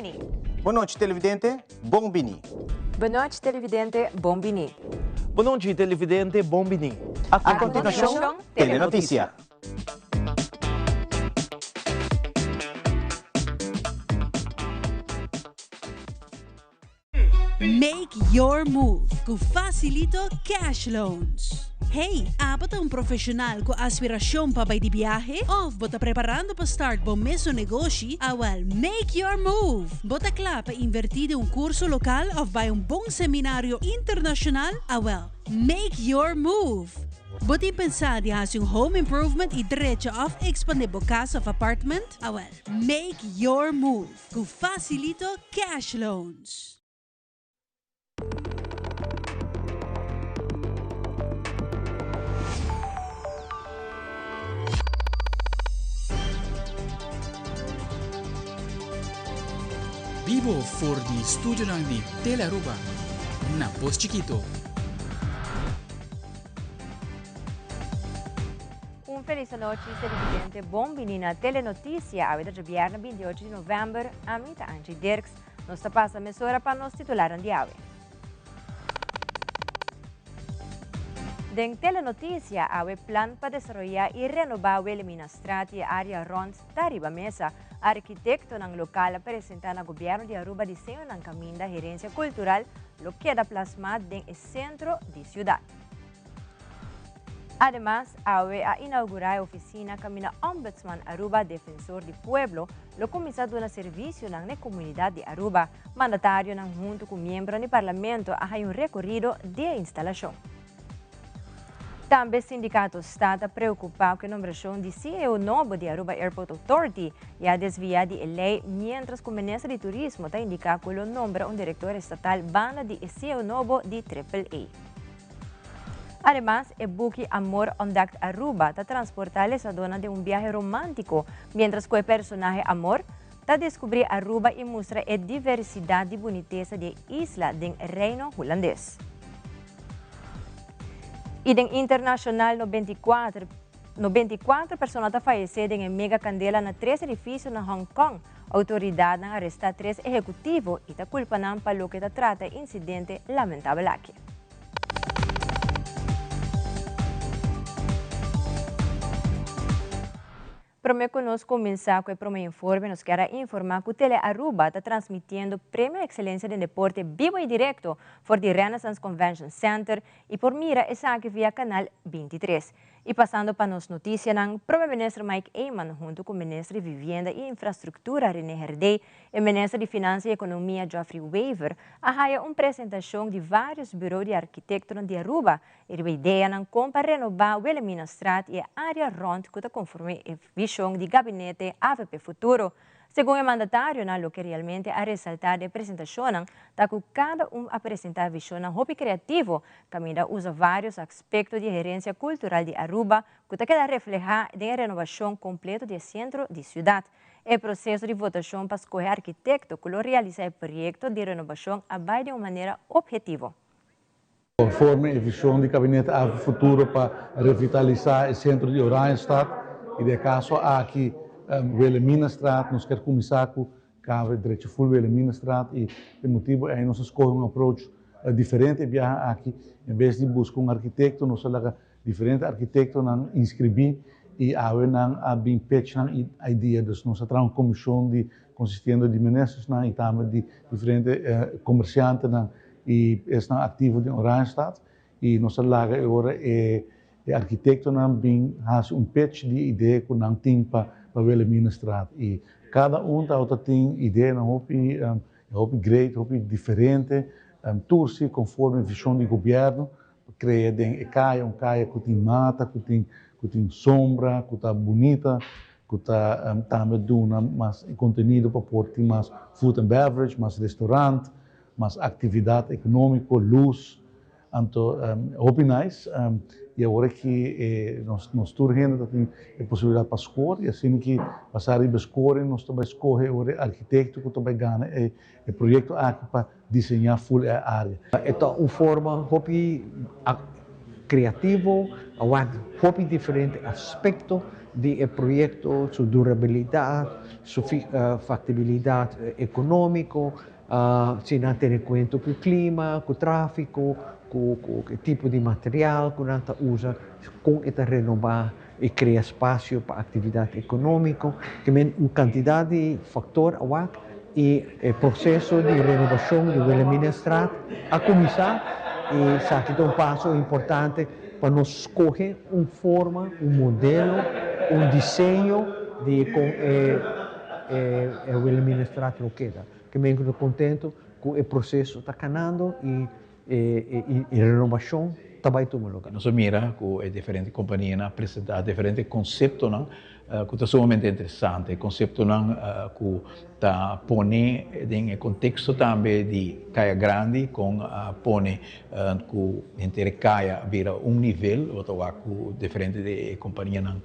Bini. Bon nochi televidente, bon bini. Bon nochi televidente, bon bini. Bon nochi televidente, bon bini. A continuacion, Telenoticia. Make your move ku Facilito Cash Loans. Hey, abo ta un profesional ku aspiracion pa bai di biahe? Of bo ta preparando pa start bo mesun negoshi? Awel, make your move! Bo ta kla pa inverti den un curso local of bai un bon seminario internacional? Awel, make your move! Bo tin pensa di hasi un home improvement y drecha of expande bo cas of apartment? Awel, make your move! Ku Facilito Cash Loans. Bibo for di studionan di Telearuba na Pos Chikito. Un felis anochi televidente, bon bini na Telenoticia, awe ta djabièrnè 28 di novèmber, ami ta Angie Dirks. Nos ta pasa mesora pa nos titularnan di awe. Den Telenoticia awe plan pa desaroyá i renobá Wilhelminastraat i e área rònt ta riba mesa. Arkitektonan lokal a presentá na gobièrnu di Aruba diseñonan kaminda herensia kultural lo keda plasmá den e sentro di siudat. Ademas, awe a inaugurá e ofisina kaminda Ombudsman Aruba, Defensor di Pueblo, lo kuminsá duna servisionan na e komunidat di Aruba. Mandatarionan huntu ku miembronan di Parlamento a haña un rekorido di e instalashon. Tambe Sindikato sta ta preokupá ku e nombrashon di ceo nobo di Aruba Airport Authority i a desviá di e lei miéntras ku Minister di Turismo ta indiká ku lo nombra un direktor estatal banda di e ceo nobo di Triple A. Ademas, e buki Amor Ontdekt Aruba ta transportá lesadónan den un biahe romántiko, miéntras ku e personahe Amor ta deskubrí Aruba i mustra e diversidat di bunitesa di e isla den Reino Hulandes. I den internashonal 94, 94 persona ta fayesé den e mega kandela na tres edifisio na Hong Kong. Outoridatnan arestá tres ehekutivo i ta kulpa nan pa loke ta trata e insidente lamentabel aki. Prome ku nos kuminsá ku e prome informe nos kier a informá ku Tele Aruba ta transmitiendo Premio Excelencia den Deporte bibo i direkto for di Renaissance Convention Center i por mira esaki via kanal 23. I pasando pa nos notisianan, Prome Minister Mike Eman huntu ku Minister di Vivienda i Infrastruktura Rene Herdé e Minister di Finansa i Ekonomia Geoffrey Wever a haya un presentashon di vários buro di arkitektonan di Aruba i riba ideanan kon pa renobá Wilhelminastraat i e área rònt ku ta konformé e vishon di Gabinete avp Futuro. Segun e mandatarionan loke realmente a resaltá den e presentashonnan ta ku kada un a presentá vishonnan hopi kreativo kaminda a usa vários aspekto di e herensia kultural di Aruba ku ta keda reflehá den e renobashon kompleto di e sentro di siudat. E proseso di votashon pa skohe arkitekto ku lo realisá e proyekto di renobashon a bai den un manera ophetivo. Konforme e vishon di Gabinete Avp Futuro pa revitalisá e sentro di Oranjestad i den e kaso aki Wilhelminastraat, nos kier kuminsá ku kaba e drecha ful Wilhelminastraat i e motibu ei nos a skohe un approach diferente e biaha aki. En bes di buska un arkitekto nos a laga Diferente arkitektonan inskribí i awe nan a bin pitch nan idea. Dus nos a traha un komishon di konsistiendo di ministersnan i tambe di diferente komersiantenan i esnan aktivo den Oranjestad i nos a laga e ora e arkitektonan bin hasi un pitch di e idea ku nan tin pa Wilhelminastraat i kada un tabata tin ideanan hopi hopi great, hopi diferente, tur si konforme vishon di gobièrnu. Krea den e kaya un kaya ku tin mata, ku tin ku tin sombra, ku ta bunita, ku ta tambe duna mas kontenido pa por tin mas food and beverage, mas restaurant, mas aktividat ekonómiko, lus. Anto hopi nice i awor aki e nos nos tur hende ta tin e posibilidat pa skor i asina ki basá riba e skoring nos ta bai skohe awor e arkitekto ku ta bai gana e E proyekto aki pa diseñá ful e área. E ta un forma hopi kreativo, a wak hopi diferente aspekto Di e proyecto, su durabilidad, su factibilidad economico, si nan tene cuenta cu clima, cu trafico, cu e tipo di material cu nan ta usa, con e ta renoba y crea espacio pa actividad economico, kiermen un cantidad di factor a wak y e proceso di renobacion di Wilhelminastraat a cuminsa y esaki ta un paso importante pa nos scoge un forma, un modelo, un diseño di con e e Wilhelminastraat lo keda. Kiermen cu ta contento cu e proceso ta canando y e renobacion ta bay tuma lugar. Nos a mira cu e diferente companianan a presenta diferente conceptonan cu ta sumamente interesante, conceptonan cu ta pone den e contexto tambe di Caya Grandi con a pone cu henter e caya a bira un nivel, bo ta wak cu diferente di e companianan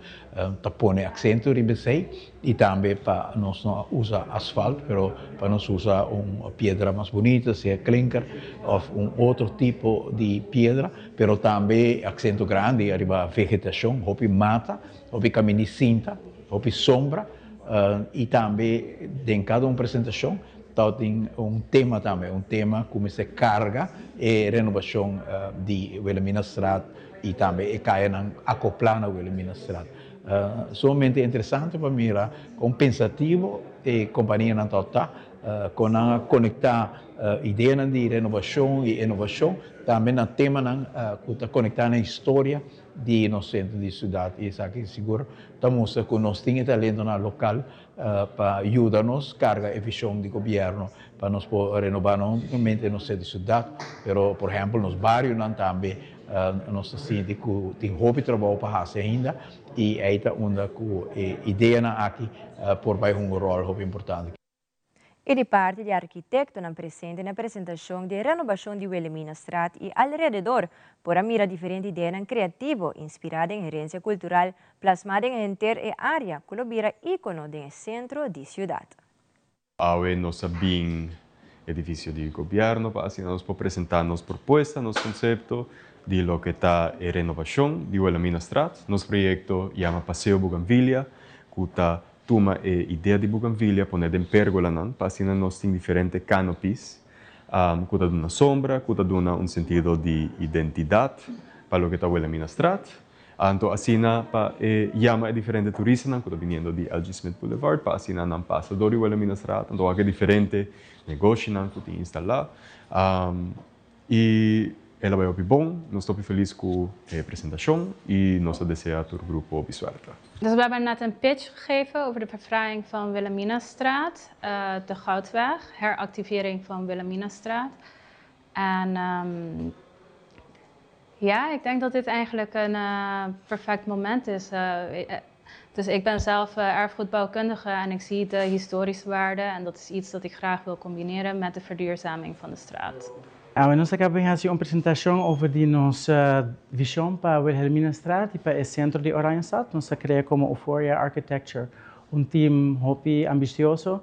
ta pone accento riba esey y tambe pa nos no a usa asfalt pero pa nos usa un piedra mas bunita sea klinker of un otro tipo di piedra pero tambe accento grandi ariba vegetacion, hopi mata, hopi camin'i sinta, hopi sombra y tambe den cada un presentacion tabatin un tema tambe, un tema cu mester carga e renobacion di Wilhelminastraat y tambe e cayanan acopla na Wilhelminastraat. Sumamente interesante pa mira con pensativo e companianan ta con nan a conecta ideanan di renobacion y innovacion tambe na temanan cu ta conecta na historia di nos centro di ciudad y esaki sigur ta mustra cu nos tin e talentonan local pa yuda nos carga e vision di gobierno pa nos por renoba no únicamente nos centro di ciudad pero por ehempel nos barionan tambe. Nos ta sinti cu tin hopi trabou pa haci ainda y ey ta unda cu e ideanan aki por bay hunga un rol hopi importante. E di parti di arkitectonan presente na presentacion di e renobacion di Wilhelminastraat y alrededor por a mira diferente ideanan creativo inspira den herencia cultural plasma den henter e area cu lo bira icono den e centro di ciudad. Awe nos a bin edificio di gobierno pa asina nos por presenta nos propuesta, nos concepto di loke ta e renovacion di Wilhelminastraat. Nos proyecto yama Paseo Buganvilia cu ta tuma e idea di Buganvilia pone den pergolanan pa asina nos tin diferente canopies cu ta duna sombra, cu ta duna un sentido di identidad pa loke ta Wilhelminastraat. Anto asina pa e yama e diferente turistanan ku ta biniendo di LG. Smith Boulevard pa asina nan pasa dor di Wilhelminastraat anto wak e diferente negoshinan ku tin instalá. I el a bai hopi bon, nos ta hopi felis ku e presentashon i nos ta desea tur grupo hopi suerte. Dus we hebben net een pitch gegeven over de verfraaiing van Wilhelminastraat, de Goudweg, heractivering van Wilhelminastraat. En ja, ik denk dat dit eigenlijk een perfect moment is. Dus ik ben zelf erfgoedbouwkundige en ik zie de historische waarde en dat is iets dat ik graag wil combineren met de verduurzaming van de straat. Awe nos a caba di haci un presentacion over di nos vision pa Wilhelminastraat y pa e centro di Oranjestad. Nos a crea como Euphoria Architecture un team hopi ambicioso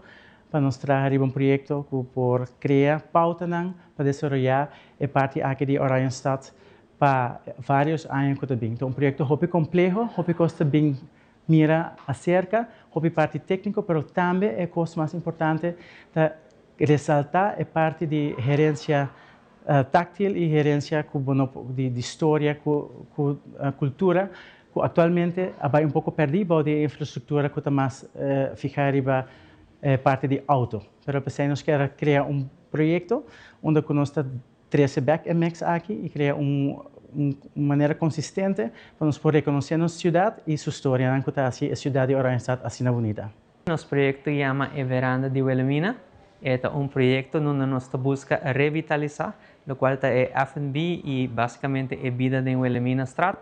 pa nos traha riba un proyecto cu por crea pautanan pa desaroya e parti aki di Oranjestad pa varios aña cu ta bin. Ta un proyecto hopi compleho, hopi cos ta bin mira acerca, hopi parti tecnico, pero tambe e cos mas importante ta resalta e parti di herencia tactil y herencia cu bo no di di storia cu cu cultura cu actualmente a bay un poco perdi bao di e infrastructura cu ta mas fiha riba e parti di auto. Pero p'esey nos kier a crea un proyecto unda cu nos ta trece bek e mix aki y crea un un manera consistente pa nos por reconoce nos ciudad y su storianan cu ta haci e ciudad di Oranjestad asina bunita. Nos proyecto yama E Veranda di Wilhelmina. E ta un proyecto nunda nos ta busca revitalisa locual ta e F&B y basicamente e bida den Wilhelminastraat.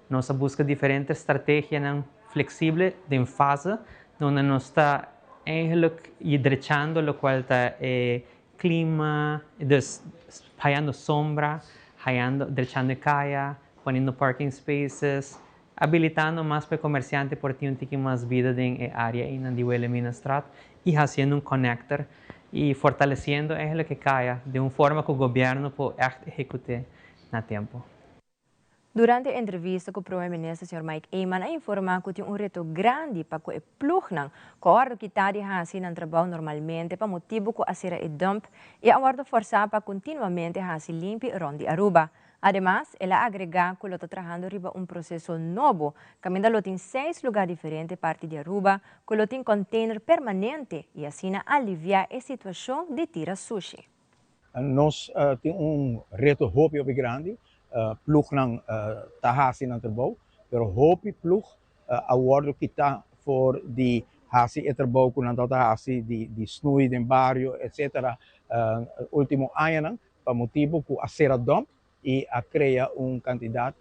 Nos a busca diferente strategianan flexible den fase nunda nos ta eigenlijk y drechando locual ta e clima, dus hayando sombra, hayando drechando e caya, poniendo parking spaces, Abilitando mas pa e comerciante por tin un tiki mas bida den e area einan di Wilhelminastraat y haciendo un connector y fortaleciendo eigenlijk e caya den un forma cu gobierno por echt ehecute na tempo. Durante entrevista cu Prome Minister señor Mike Eman a informa cu tin un reto grandi pa cu e ploegnan cu a wordo kita di haci nan trabou normalmente pa motibo cu a cera e dump y a wordo forsa pa continuamente haci limpi rond di Aruba. Ademas, el a agrega cu lo ta trahando riba un proceso nobo caminda lo tin seis lugar diferente parti di Aruba cu lo tin container permanente y asina alivia e situacion di tira sushi. Nos tin un reto hopi hopi grandi, ploegnan ta hasi nan trabou, pero hopi ploeg a wordo kita for di hasi e trabou ku nan tabata hasi di snui den bario etcetera ultimo añanan pa motibu ku a sera dump i a krea un kantidat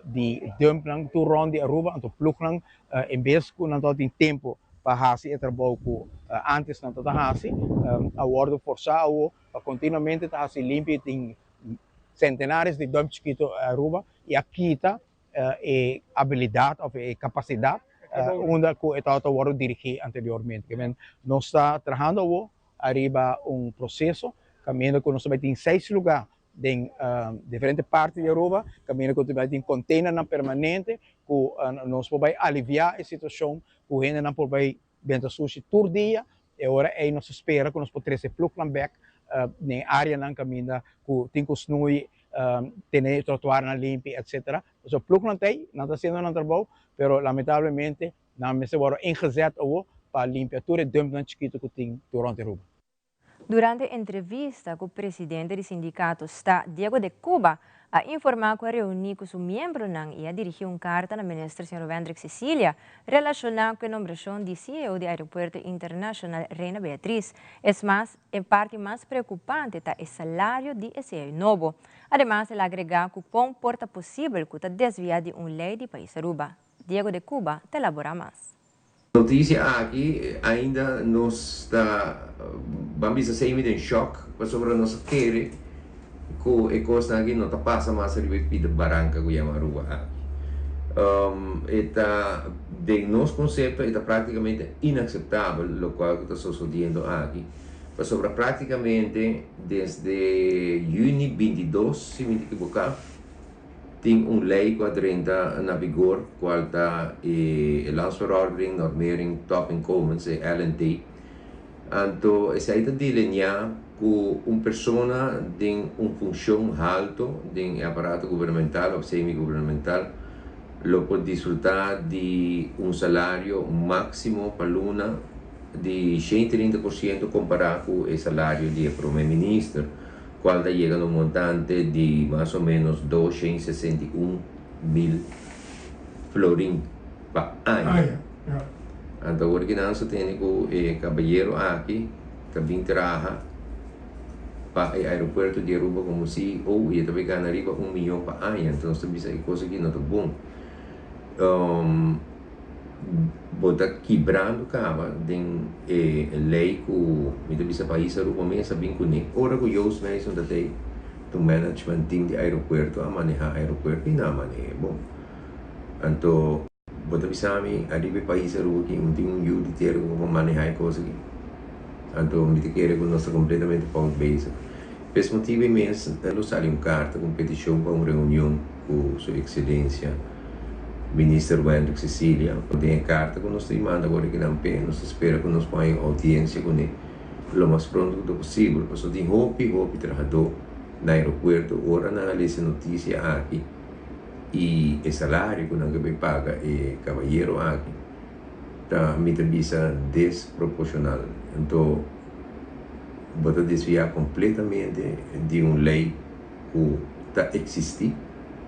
di dumpnan tur rònt di Aruba, anto plugnan en bes ku nan tabatin tempu pa hasi e trabou ku ántes nan tabata hasi, a wòrdu forsá awo pa kontinuamente ta hasi limpi i tin sentenares di dump chikitu Aruba i a kita e abilidat òf e kapasidat unda ku e tabata wòrdu dirigí anteriormente. Nos ta trahando awo ariba un proseso kaminda ku nos ta bai tin seis lugá den diferente parti di Aruba kaminda ku ta bai tin containernan permanente ku nos por bai aliviá e situashon ku hendenan por bai benta sushi tur dia. E ora ei nos ta spera ku nos por trese plugnan bèk den e áreanan kaminda ku tin ku snui, tene e trotuarnan limpi etcetera. Pasobra plugnan ta ei, nan ta hasiendo nan trabou, pero lamentablemente nan mester wòrdu ingezet awo pa limpia tur e dumpnan chikitu ku tin tur rònt Aruba. Durante entrevista cu presidente di sindicato sta Diego de Cuba a informa cu a reuni cu su miembronan y a dirigi un carta na minister señor Wendrick Cecilia relaciona cu e nombracion di ceo di Aeropuerto Internacional Reina Beatriz. Es mas, e parti mas preocupante ta e salario di e ceo nobo. Ademas el a agrega cu con por ta posibel cu ta desvia di un ley di pais Aruba. Diego de Cuba ta elabora mas. Noticia aki ainda nos ta ban bisa semi den shock pasobra nos a kere cu e cosnan aki no ta pasa mas riba e pida baranca cu yama Aruba aki. E ta den nos concepto e ta practicamente inaceptabel locual cu ta sosodiendo aki pasobra practicamente desde juni 22 si mi ta equiboca, Tin un ley cu a drenta na vigor cual ta e Landsverordening Normering Topinkomens, e LNT. Anto esey ta delinea cu un persona den un funcion halto den e aparato gubernamental of semi-gubernamental lo por disfruta di un salario maximo pa luna di 130% compara cu e salario di e Prome Minister. cual ta yega na un montante di mas o menos 261 mil florin pa aña. Anto awor ki nan sa tene cu e cabayero aki ta bin traha pa e aeropuerto di Aruba como CEO y e ta bay gana riba un miyon pa aña. Anto nos ta bisa e cos aki no ta bon. Bo ta kibrando kaba den e lei ku mi ta bisa pais Aruba mes a bin kuné. Ora ku Joost Meijsen ta tei tu management team di aeropuerto a maneha aeropuerto i nan a maneh'é bon. Anto bo ta bisa mi ariba e pais Aruba ki un tin un yu di tera ku por maneha e kos aki? Anto mi ta kere ku nos ta kompletamente fout bezig. P'es motibu ei mes lo sali un karta ku un petishon pa un reunion ku su ekselensia Minister Wendrick Cecilia. Den e karta ku nos ta manda awor aki nan p'e, nos ta spera ku nos por haña un oudiensia kuné lo mas pronto ku ta posibel, pasobra tin hopi hopi trahadó na aeropuerto ora nan a lesa e notisia aki i e salario ku nan ke bai paga e kabayero aki ta mi ta bisa desproporshonal. Anto bo ta desviá kompletamente di un lei ku ta eksistí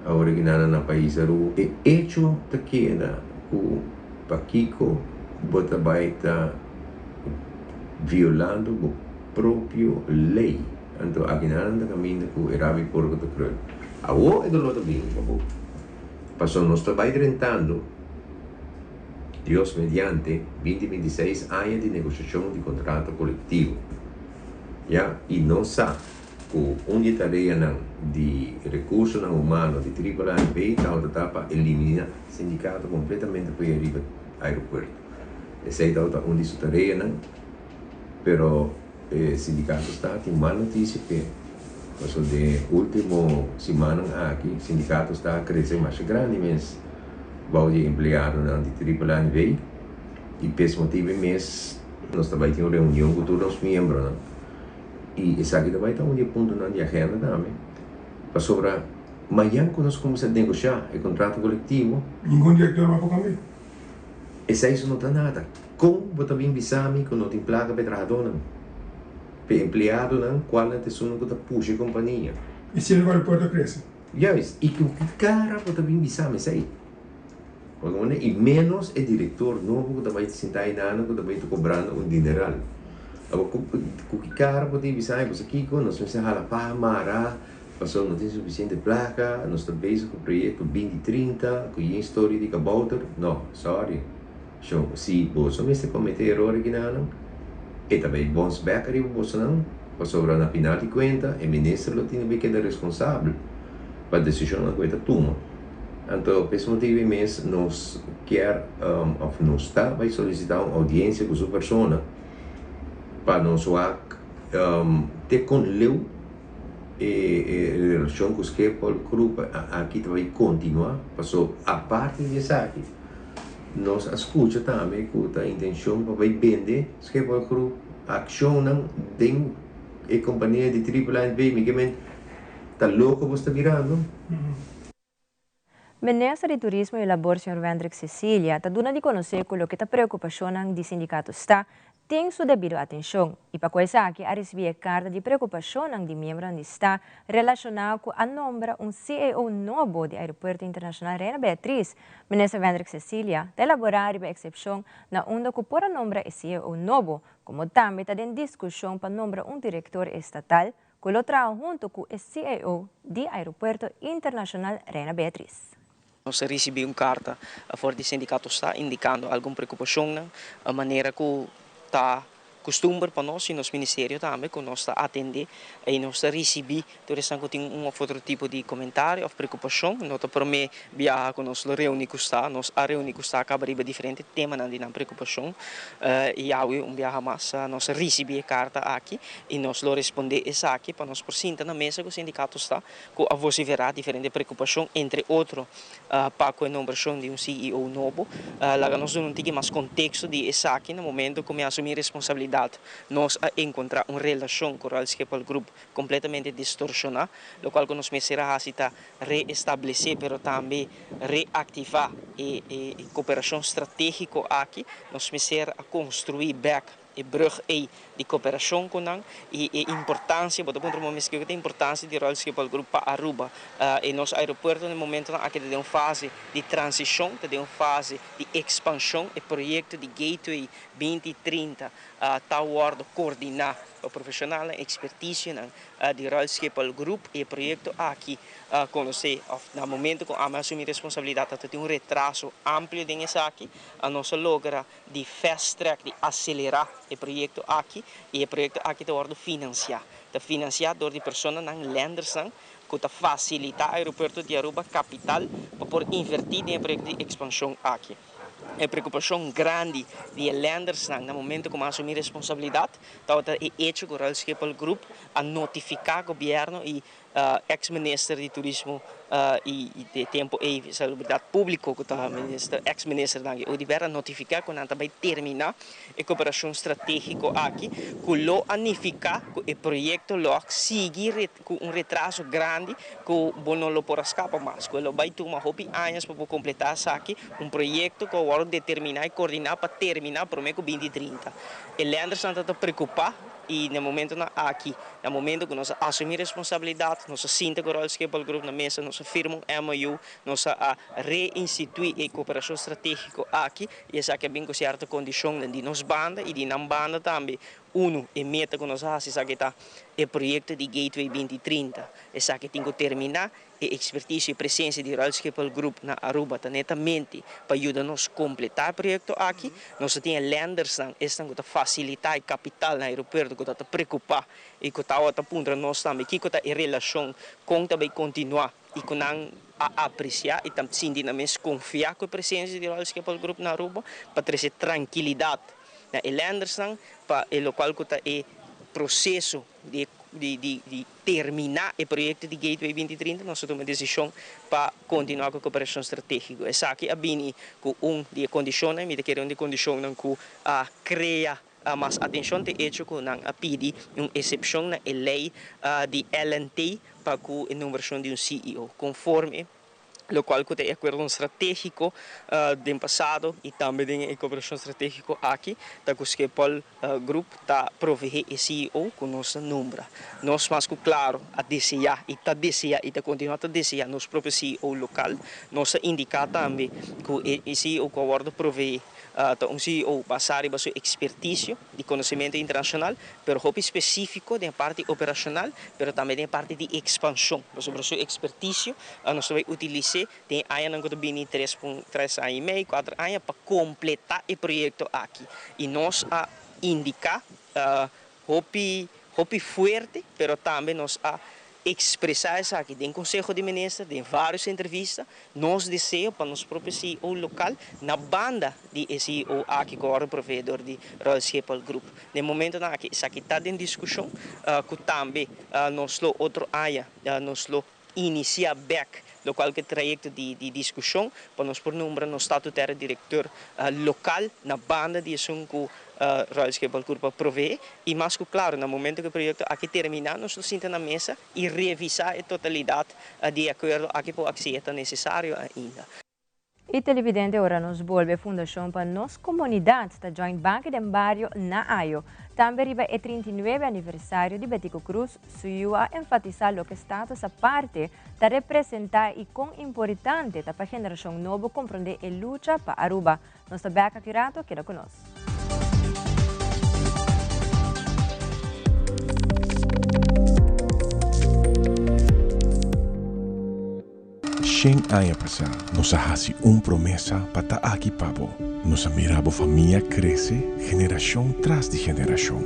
awor aki nan na pais Aruba. E echo ta keda ku pakiko bo ta bai ta violando bo propio lei. Anto aki nan ta kaminda ku e rabi porko ta krul. Awor e doló ta bini pa bo, pasobra nos ta bai drentando, Dios mediante, binti 26 aña di negoshashon di kontrato kolektivo. Ya, i nos sa ku un di e tareanan di Rekursonan Humano di Triple A en B tabata ta pa eliminá sindikato kompletamente for riba aeropuerto. Esei tabata un di su tareanan, pero e sindikato sta tin mal notisia p'e. Pasobra den e último simannan aki sindikato sta a krese masha grandi mes bou di e empleadonan di Triple A NV. I p'es motibu mes nos ta bai tin un reunion ku tur nos miembronan i esaki ta bai ta un di e puntonan di agenda tambe pasobra mañan ku nos kuminsá negoshá e kontrato kolektivo. Ningun direktor no por kambia. Esei so no ta nada. Kon bo ta bin bisa mi ku no tin plaka pa e trahadónan, pa e empleadonan, kualnan ta esunnan ku ta pusha e kompania? I siendo ku aeropuerto a krese. Juist, i ku ki kara bo ta bin bisa mi esei? I ménos e direktor nobo ku ta bai sinta einan ku ta bai ta kobrando un dineral. Awor ku ki kara bo tin bisa mi pasobra kiko? Nos mester hala paha mara pasobra no tin sufisiente plaka, nos ta bezig ku proyekto binti trinta ku yen storia di kabouter. No, sorry. Sho, si boso mester komete eror akinanan, e ta bai bons bek ariba bosonan pasobra na final di kuenta e minister lo tin di bai keda responsabel pa desishonnan ku e ta tuma. Anto p'es motibu ei mes nos kier òf nos ta bai solisitá un oudiensia ku su persona pa nos wak te kon leu e relashon ku Schiphol Group aki ta bai kontinuá. Paso aparte di esaki nos a skucha tambe ku ta intenshon pa bai bende Schiphol Group akshonnan den e kompania di Triple A NV. Mi ke men ta loko bo sta mirando. Minister di Turismo y Labor señor Wendrick Cecilia ta duna di conoce cu loke ta preocupacionnan di sindicato sta tin su debido atencion y pa cu esaki a ricibi e carta di preocupacionnan di miembronan di sta relaciona cu a nombra un CEO nobo di Aeropuerto Internacional Reina Beatriz. Minister Wendrick Cecilia ta elabora riba excepcion na unda cu por a nombra e CEO nobo como tambe ta den discusion pa nombra un director estatal ku lo traha huntu ku e CEO di Aeropuerto Internashonal Reina Beatriz. Nos a risibí un karta for di sindikato sta indikando algun preokupashonnan, manera ku ta kustumber pa nos i nos ministerio tambe ku nos ta atendé i nos ta risibí tur esnan ku tin un òf otro tipo di komentario òf preokupashon. No ta promé biaha ku nos lo reuní ku sta, nos a reuní ku sta kaba riba diferente temanan di nan preokupashon i awe un biaha mas nos a risibí e karta aki. I nos lo respondé esaki pa nos por sinta na mesa ku sindikato sta ku a vosiferá diferente preokupashon, entre otro pa ku e nombrashon di un CEO nobo. Laga nos duna un tiki mas konteksto di esaki. Na momento ku mi asumí responsabilidat nos a enkontrá un relashon ku Royal Schiphol Group kompletamente distorshoná, lokual ku nos mester a hasi ta reestablesé pero tambe reaktivá e koperashon stratégiko aki. Nos mester a konstruí bèk e brug ei di koperashon ku nan i e importansia, bo ta puntra bo mes kiko ta e importansia di Royal Schiphol Group pa Aruba. E nos aeropuerto na e momentonan aki ta den un fase di transishon, ta den un fase di ekspanshon. E proyekto di Gateway 2030 ta wòrdu koordiná pa profeshonalnan, ekspertisionan di Royal Schiphol Group i e proyekto aki konosé òf na momento ku ami a asumí responsabilidat ta tin un retraso amplio den esaki, nos a logra di fast track, di aselerá e proyekto aki i e proyekto aki ta wòrdu finansiá. Ta finansiá dor di personanan, lendersnan, ku ta fasilitá Aeropuerto di Aruba kapital pa por invertí den e proyekto di ekspanshon aki. E preokupashon grandi di e lendersnan na momento ku mi a asumí responsabilidat tabata e echo ku Royal Schiphol Group a notifiká gobièrnu i Ex minister di turismo y di e tempo ey salubridad publico cu ta minister ex minister Dangui Oduber a notifica cu nan ta bay termina e cooperacion strategico aki cu lo a nifica cu e proyecto lo a sigui cu un retraso grandi cu bo no lo por a scapa mas cu e lo bay tuma hopi añas pa por completa esaki un proyecto cu a wordo determina y coordina pa termina prome cu 2030. E lendersnan ta ta preocupa y na e momentonan aki Na momento ku nos a asumí responsabilidat, nos a sinta ku Royal Schiphol Group na mesa, nos a firma un MOU, nos a reinstituí e koperashon stratégiko aki i esaki a bin ku sierto kondishonnan di nos banda i di nan banda tambe. Unu, e meta ku nos a hasi esaki ta e proyekto di Gateway 2030. Esaki tin ku terminá E ekspertisio i presensia di Royal Schiphol Group na Aruba ta netamente pa yuda nos kompletá e proyekto aki. Nos ta tin e lendersnan, esnan ku ta fasilitá e kapital na aeropuerto ku ta ta preokupá i ku tabata puntra nos tambe kiko ta e relashon, kon ta bai kontinuá i ku nan a apresiá i ta sinti nan mes konfiá ku e presensia di Royal Schiphol Group na Aruba pa trese trankilidat na e lendersnan pa e lokual ku ta e proseso di e. di di di terminá e proyekto di Gateway 2030 nos a tuma e desishon pa kontinuá ku e koperashon stratégiko. Esaki a bini ku un di e kondishonnan, mi ta kere un di e kondishonnan ku a krea mas atenshon ta e echo ku nan a pidi un esepshon na e lei di LNT pa ku e nombrashon di un CEO konforme locual cu ta e acuerdonan strategico den pasado y tambe den e cooperacion strategico aki ta cu Schiphol Group ta provee e CEO cu nos ta nombra. Nos mas cu claro a desea y ta desea y ta continua ta desea nos propio CEO local. Nos a indica tambe cu e CEO cu a wordo provee ta un CEO basa riba su experticio di conocimento internacional, pero hopi specifico den e parti operacional, pero tambe den e parti di expansion, pasobra su experticio nos ta bay utilis'é den e añanan cu ta bini tres tres aña y mei, cuater aña pa completa e proyecto aki. Y nos a indica hopi hopi fuerte, pero tambe nos a expresa esaki den Conseho di Minister, den varios entrevista, nos deseo pa nos propio CEO local na banda di e CEO aki cu a wordo provee door di Royal Schiphol Group. Den momentonan aki esaki ta den discusion cu tambe nos lo otro aña nos lo inicia bek locual cu e trayecto di di discusion pa nos por nombra nos statutaire directeur local na banda di esun cu Royal Schiphol Group a provee y mas cu claro na momento cu e proyecto aki termina nos lo sinta na mesa y revisa e totalidad di e acuerdo aki pa wak si e ta necesario ainda. Y televidente ora nos bolbe Fundacion pa Nos Comunidad ta join Banki den Bario na Ayo. Tambe riba e 39 aniversario di Betico Croes su yu a enfatisa loke status aparte ta representa y con importante ta pa generacion nobo compronde e lucha pa Aruba. Nos ta bek aki rato, keda cu nos. Shen aña pasá nos a hasi un promesa pa ta aki pa bo. Nos a mira bo famia krese generashon tras di generashon.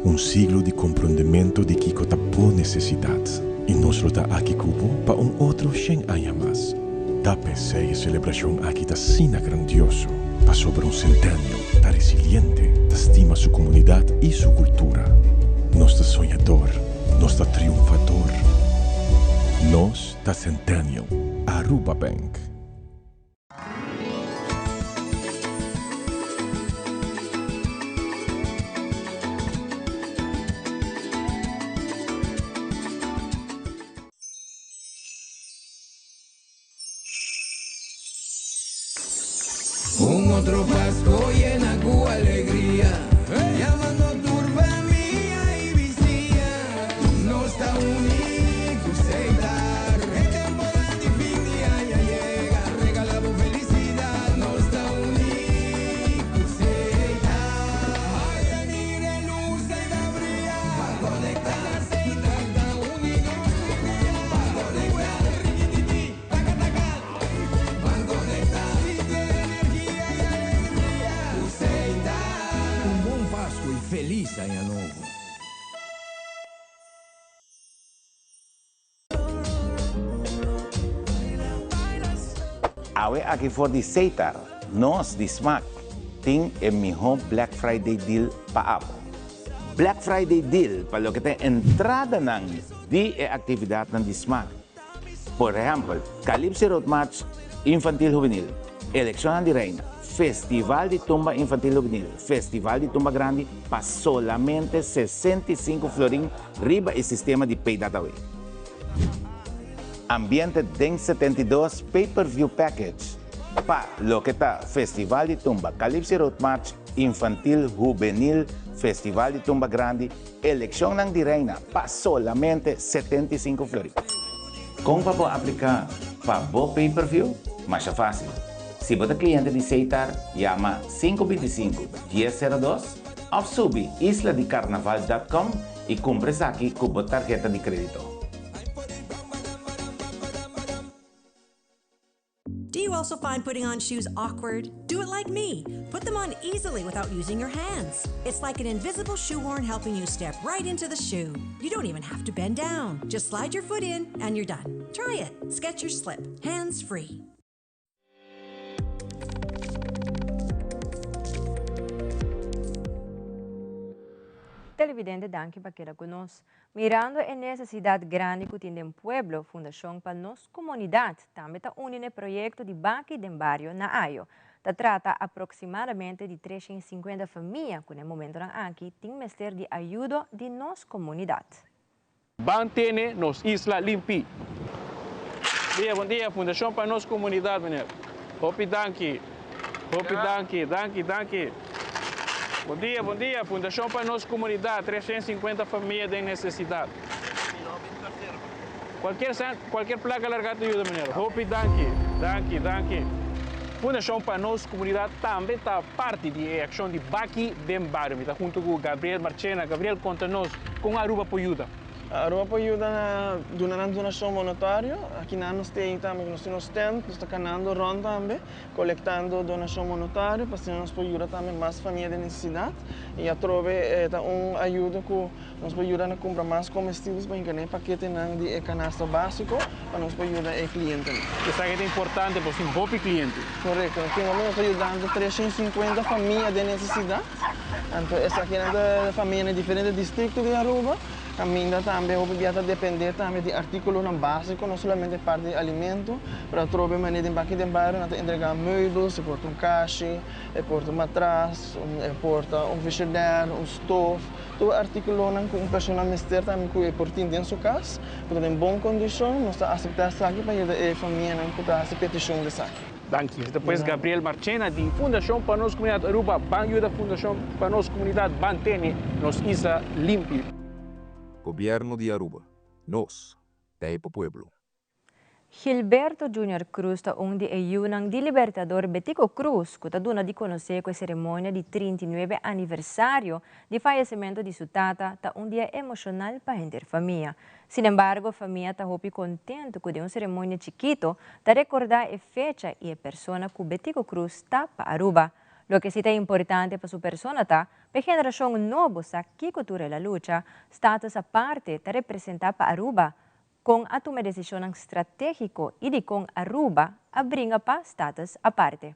Un siglo di komprondementu di kiko ta bo nesesidat. I nos lo ta aki ku bo pa un otro shen aña mas. Ta p'esei e selebrashon aki ta asina grandioso, pasobra un Centennial ta resiliente, ta stima su komunidat i su kultura. Nos ta soñador, nos ta triunfador. Nos ta Centennial. Aruba Bank. Un otro Pasco yena cu alegria, Yamando tur famia y bisiña. Nos ta uni cu Setar. E temporada di fin di aña yega, regala bo felicidad. Nos ta uni cu Setar. Ay, mira e luz ey ta bria. Ban conecta, Setar ta uni nos tur dia. Ban conecta, rikititi. Taka taka, ban conecta Sinti energia y alegria cu Seita. Un bon Pascu y feliz aña nobo. Awe aki for di Seitar, nos di Smaak tin e miho Black Friday deal pa abo. Black Friday deal pa loke ta e entradanan di e actividadnan di Smaak. Por ehèmpel, Calypso Road March Infantil Hubenil, Elekshonnan di Reina, Festival di Tumba Infantil Hubenil, Festival di Tumba Grandi pa solamente 65 florin riba e sistema di Pay That Away. Ambiente den 72 Pay Per View Package pa loke ta Festival di Tumba Calypso Road March Infantil Hubenil, Festival di Tumba Grandi, Elekshonnan di Reina pa solamente 75 florin. Kon pa bo apliká pa bo pay per view? Masha fásil. Si bo ta kliente di Setar, yama 525 1002 òf subi isladicarnaval dòt com i kumpra esaki ku bo tarheta di krédito. Do you also find putting on shoes awkward? Do it like me. Put them on easily without using your hands. It's like an invisible shoehorn helping you step right into the shoe. You don't even have to bend down. Just slide your foot in and you're done. Try it. Skechers Slip. Hands free. Televidente danki pa keda ku nos. Mirando e nesesidat grandi ku tin den pueblo, Fundashon pa Nos Komunidat tambe ta uni na e proyekto di Baki den Bario na Ayo. Ta trata aproksimadamente di 350 famia ku na e momentonan aki tin mester di ayudo di nos komunidat. Ban tene nos isla limpi. Dia, bon dia, Fundashon pa Nos Komunidat, meneer. Hopi danki. Hopi danki, danki, danki. Bon dia, bon dia, Fundashon pa Nos Komunidat, 350 famia den nesesidat. Kualkier sènt, kualkier plaka largá ta yuda, meneer. Hopi danki, danki, danki. Fundashon pa Nos Komunidat tambe ta parti di e akshon di Baki den Bario. Mi ta huntu ku Gabriel Marchena. Gabriel, konta nos kon Aruba por yuda. Aruba por yuda na duna nan donashon monetario. Aki nan nos tin tambe, nos tin nos tent, nos ta kanando rònt tambe. Kolektando donashon monetario pa asina nos por yuda tambe mas famia den nesesidat i atrobe e ta un ayudo ku nos por yuda na kumpra mas komestibels pa hinka den e paketenan di e kanasta básiko pa nos por yuda e klientenan. Esaki ta importante pasobra tin hopi kliente. Korekto, tin hopi nos ta yudando 350 famia den nesesidat, anto esakinan ta famia na diferente distrikto di Aruba. Caminda tambe hopi bia ta depende tambe di articulonan basico, no solamente parti di alimento, pero atrobe manera den baki den bario nan ta entrega meubels, e por ta un kashi, e por ta un matras, e por ta un frigidaire, un stoof, tur articulonan cu un persona mester tambe cu e por tin den su cas, cu ta den bon condicion, nos ta acepta esaki pa yuda e famianan cu ta haci peticion di esaki. Danki. Esta pues Gabriel Marchena di Fundacion pa Nos Comunidad Aruba. Ban yuda Fundacion pa Nos Comunidad ban tene nos isla limpi. Gobierno di Aruba. Nos ta e pa pueblo. Gilberto Junior Cruz ta un di e yunan di Libertador Betico Croes cu ta duna di conoce cu e ceremonia di 39 aniversario di fayecimento di su tata ta un dia emocional pa henter famia. Sinembargo, famia ta hopi contento cu den un ceremonia chikito ta recorda e fecha y e persona cu Betico Croes ta pa Aruba. Loke si ta importante pa su persona ta pa e generacion nobo sa kico tur el a lucha, Status Aparte ta representa pa Aruba, con a tuma decisionnan strategico y dicon Aruba a bringa pa Status Aparte.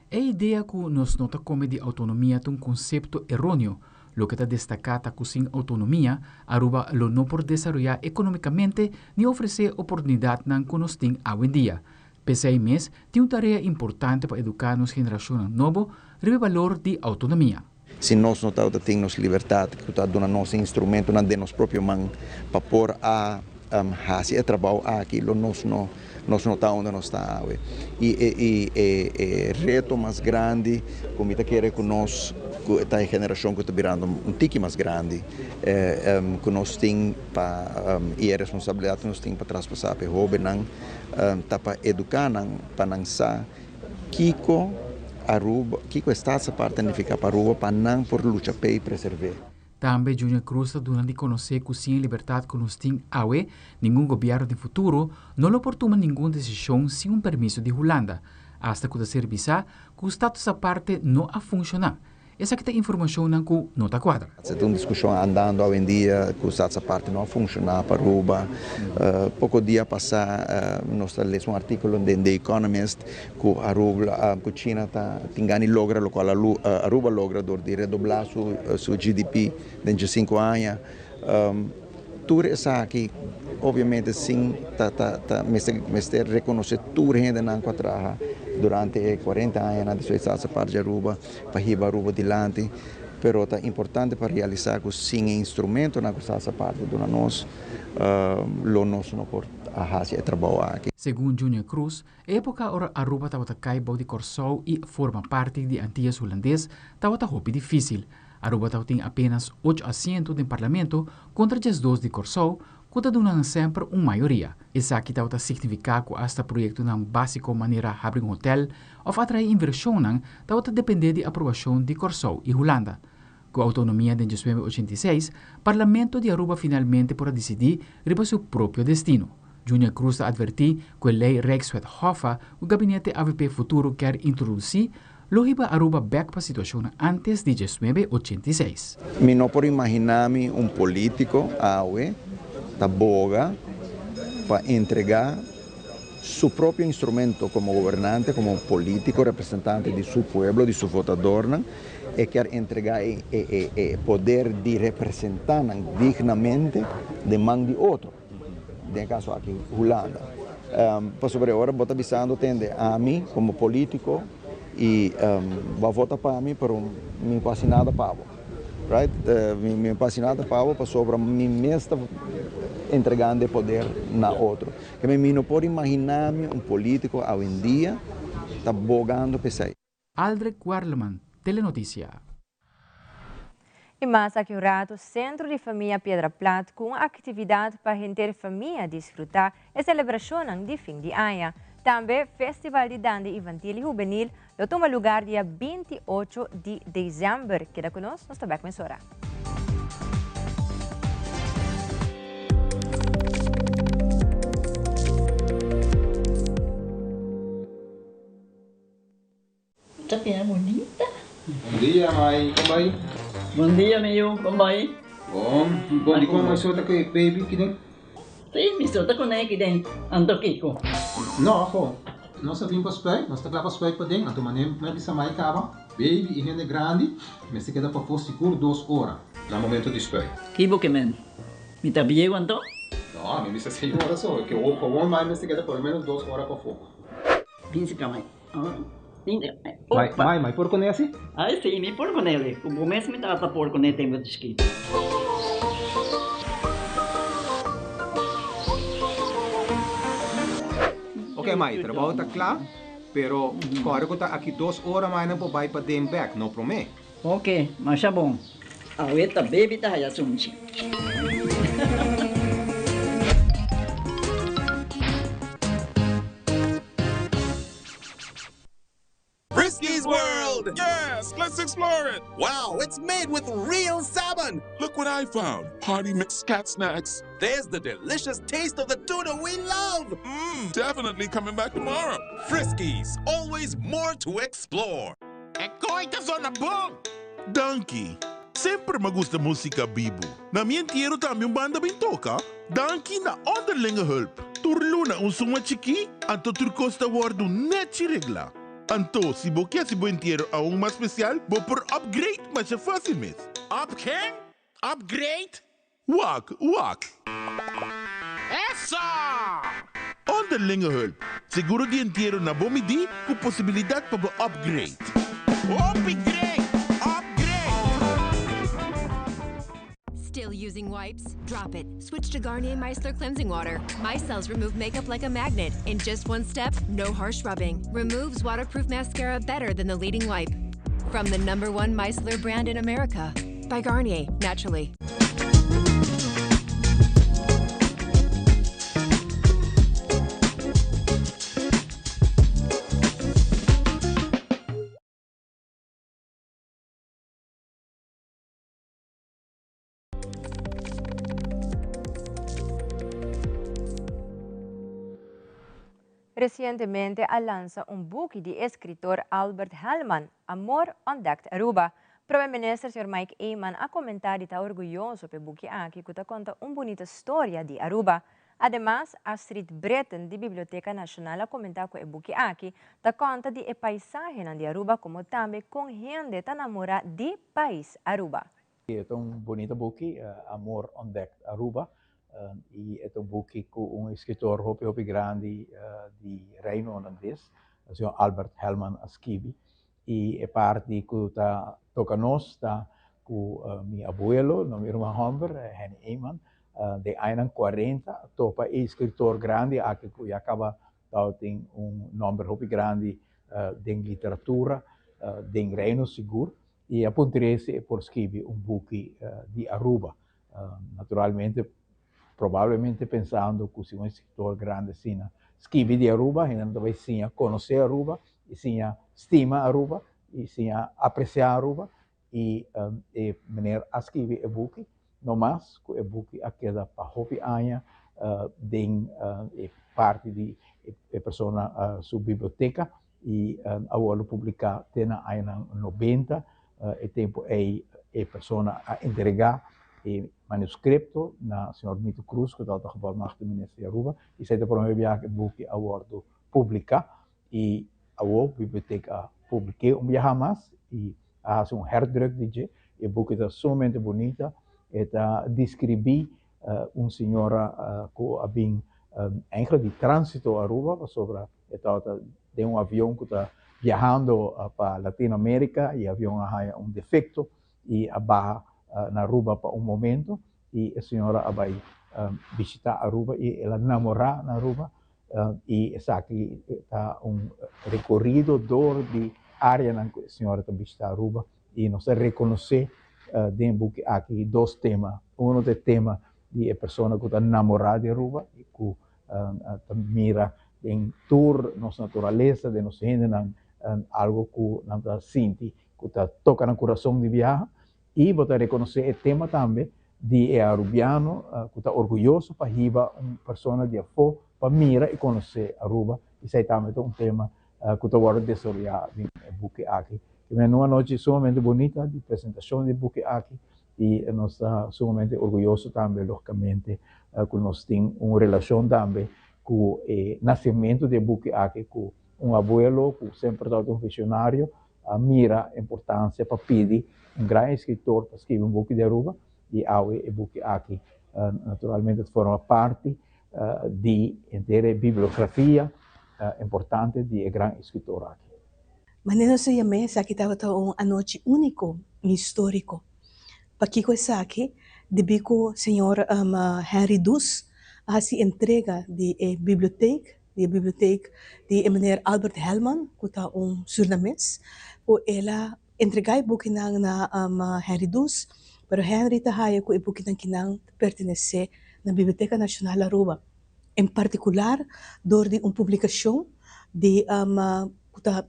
E idea ku nos no ta kome di outonomia ta un konsepto eróneo. Loke ta destaká ta ku sin outonomia, Aruba lo no por desaroyá ekonómikamente ni ofresé oportunidatnan ku nos tin awendia. P'esei mes, tin un tarea importante pa eduká nos generashonnan nobo riba e balor di outonomia. Si nos no tabata tin nos libertat ku ta duna nos e instrumentonan den nos propio man pa por a hasi e trabou aki lo nos no nos no ta unda nos ta awe. I e i e e reto mas grandi ku mi ta kere ku nos ku ta e generashon ku ta birando un tiki mas grandi ku nos tin pa i e responsabilidat ku nos tin pa traspasá pa e hóbennan ta pa eduká nan pa nan sa Kiko Aruba, kiko e Staats Aparte nifiká pa Aruba pa nan por lucha p'e i preserv'é? Tambe Junior Cruz ta duna di konosé ku sin e libertat ku nos tin awe, ningun gobièrnu den futuro no lo por tuma ningun desishon sin un permiso di Hulanda, asta ku ta ser bisá ku Status Aparte no a funshoná. Esaki ta informashonnan ku no ta kuadra. Ta un diskushon andando awendia ku Staats Aparte no a funshoná pa Aruba. Poko dia pasá nos ta lesa un artíkulo den The Economist ku Aruba ku China ta tin gana di logra lokual Aruba logra dor di redoblá su su GDP den diesinku aña. Tur esaki obviamente sin ta ta ta mester mester rekonosé tur hendenan ku a traha durante e kuarenta añanan di Staats Aparte di Aruba pa hiba Aruba dilanti, pero ta importante pa realisá ku sin e instrumentonan ku Staats Aparte duna nos lo nos no por a hasi e trabou aki. Segun Junior Cruz, e époka ora Aruba tabata kai bou di Kòrsou i forma parti di Antillas Hulandes tabata hopi difísil. Aruba tabatin apenas ocho asiento den Parlamento kontra 12 di Kòrsou, ku ta duna nan semper un mayoria. Esaki tabata signifiká ku asta proyektonan básiko manera habri un hotèl òf atraé invershonnan tabata dependé di aprobashon di Kòrsou i Hulanda. Ku outonomia den 1986, Parlamento di Aruba finalmente por a disidí riba su propio destino. Junior Cruz ta atvertí ku e lei Rijkswet Hoffa ku gabinete avp Futuro kier introdusí Lo hiba Aruba bek pa situacion antes di 1986. Mi no por imagina mi un politico awe ta boga pa entrega su propio instrumento como gobernante, como politico, representante di su pueblo, di su votadornan, e kier entrega e e e poder di representa nan dignamente den man di otro, den e caso aki Hulanda. Pasobra e ora bo ta bisando tende ami como politico y bo a vota pa mi pero mi no por haci nada pa bo. Right? Mi no por haci nada pa bo pasobra mi mes ta entregando e poder na otro. Keme mi no por imagina mi un politico awendia ta bogando p'esei. Aldrich Werleman, Telenoticia. Y mas aki un rato Centro di Famia Piedra Plat cu un actividad pa henter famia disfruta e celebracionnan di fin di aña. Tambe Festival di Dande Infantil y Hubenil lo tuma lugar dia 28 di december. Keda cu nos, nos ta bek mesora. Ta bira bunita. Bon dia mai, kon bai? Bon dia mi yu, kon bai? Bon, bon dikon mai so ta ku e baby kiden? Si, mi so ta kuné kiden, anto kiko? No, aho, nos a bin pa spuit, nos ta kla pa spuit paden, anto manera mi a bisa mai kaba, baby i hende grandi mester keda pafó sigur dos ora na momento di spuit. Ki bo ke men? Mi ta bieu anto? No, ami bisa seis ora so, ke gewoon mai mester keda por lo menos dos ora pafó. Bin si ka mai. Mai, mai, mai por kuné asi? Ai si, mi por kuné li. Ku bo mes mi tata por kuné tempu di chikitu. Ok mai, trabou ta kla, pero kòrda ku ta aki dos ora mai nan por bai paden bèk, no promé. Ok, masha bon. Awe ta baby ta haya sunchi. Frisky's World! Yes, let's explore it! Wow, it's made with real salmon! Look what I found! Party mix cat snacks. There's the delicious taste of the tuna we love! Mmm, definitely coming back tomorrow. Friskies, always more to explore. E koi ta zona bon! Danki! Semper m'a gusta musica bibu. Na mi entiero tambe un banda bin toca. Danki na Onderlinge Hulp. Tur luna un suma chikí, anto tur kos ta wòrdu nèchi reglá. Anto, si bo ke hasi bo entiero aun mas spesial, bo por upgrade masha fásil mes. Up ken? Upgrade? Wak, wak! Eso! Onderlinge Hulp, seguro di entiero na bo midí ku posibilidat pa bo upgrade. Hopi great! Upgrade! Still using wipes? Drop it. Switch to Garnier Micellar Cleansing Water. Micelles remove makeup like a magnet. In just one step, no harsh rubbing. Removes waterproof mascara better than the leading wipe. From the number one micellar brand in America. By Garnier, naturally. Recientemente a lansa un buki di escritor Albert Helman, Amor Ontdekt Aruba. Prome Minister señor Mike Eman a comenta di ta orguyoso p'e buki aki cu ta conta un bunita storia di Aruba. Ademas, Astrid Britten di Biblioteca Nacional a comenta cu e buki aki ta conta di e paisahenan di Aruba como tambe con hende ta namora di pais Aruba. E ta un bunita buki, Amor Ontdekt Aruba, i e ta un buki ku un eskritor hopi hopi grandi di Reino Holandes, señor Albert Helman a skibi. I e parti ku ta toka nos ta ku mi abuelo, no mi ruman hòmber, Henny Eman, den añanan kuarenta a topa e eskritor grandi aki ku ya kaba tabatin un nòmber hopi grandi den literatura den Reino sigur. I a puntr'é si e por skibi un buki di Aruba. Naturalmente, probablemente pensando ku si un eskritor grandi asina skibi di Aruba, hende ta bai siña konosé Aruba i siña stima Aruba i siña apresiá Aruba. I e meneer a skibi e buki, no mas ku e buki a keda pa hopi aña den e parti di e persona su biblioteka. i a wòrdu publiká te na añanan nobenta. E tempu ei e persona a entregá e manuskripto na señor Mito Cruz ku tabata gevolmagte minister di Aruba i esei ta promé biaha ku e buki a wòrdu publiká i awor bibliotek a publik'é un biaha mas i a hasi un herdruk di dje. E buki ta sumamente bunita, e ta deskribí un señora ku a bin eigenlijk di tránsito Aruba pasobra e tabata den un avion ku ta biahando pa Latino Amerika i e avion a haña un defekto i a baha na Aruba pa un momento i e señora a bai bishita Aruba i el a namorá na Aruba i esaki ta un rekorido dor di áreanan ku e señora ta bishita Aruba i nos ta rekonosé den e buki aki dos tema. Uno ta e tema di e persona ku ta namorá di Aruba i ku ta mira den tur nos naturalesa, den nos hendenan algo ku nan ta sinti ku ta toka nan kurason di biaha i bo ta rekonosé e tema tambe di e arubiano ku ta orguyoso pa hiba un persona di afó pa mira i konosé Aruba. Esei tambe ta un tema ku ta wòrdu desaroyá den e buki aki. Kimen un anochi sumamente bunita di presentashon di e buki aki i nos ta sumamente orguyoso tambe lógikamente ku nos tin un relashon tambe ku e nasementu di e buki aki ku un abuelo ku semper tabata un visionario a mira importancia pa pidi un gran escritor pa scribi un buki di Aruba y awe e buki aki naturalmente ta forma parti di henter e bibliografia importante di e gran escritor aki. Manera nos a yam'é, esaki tabata un anochi úniko i históriko. Pakiko esaki? Debí ku señor Henry Dus a hasi entrega di e bibliotek di e bibliotek di e meneer Albert Helman ku ta un Surinames ku el a entregá e bukinan na Henry Dus pero Henry ta haya ku e bukinan kinan ta pertenesé na Biblioteka Nashonal Aruba en partikular dor di un publikashon di ku ta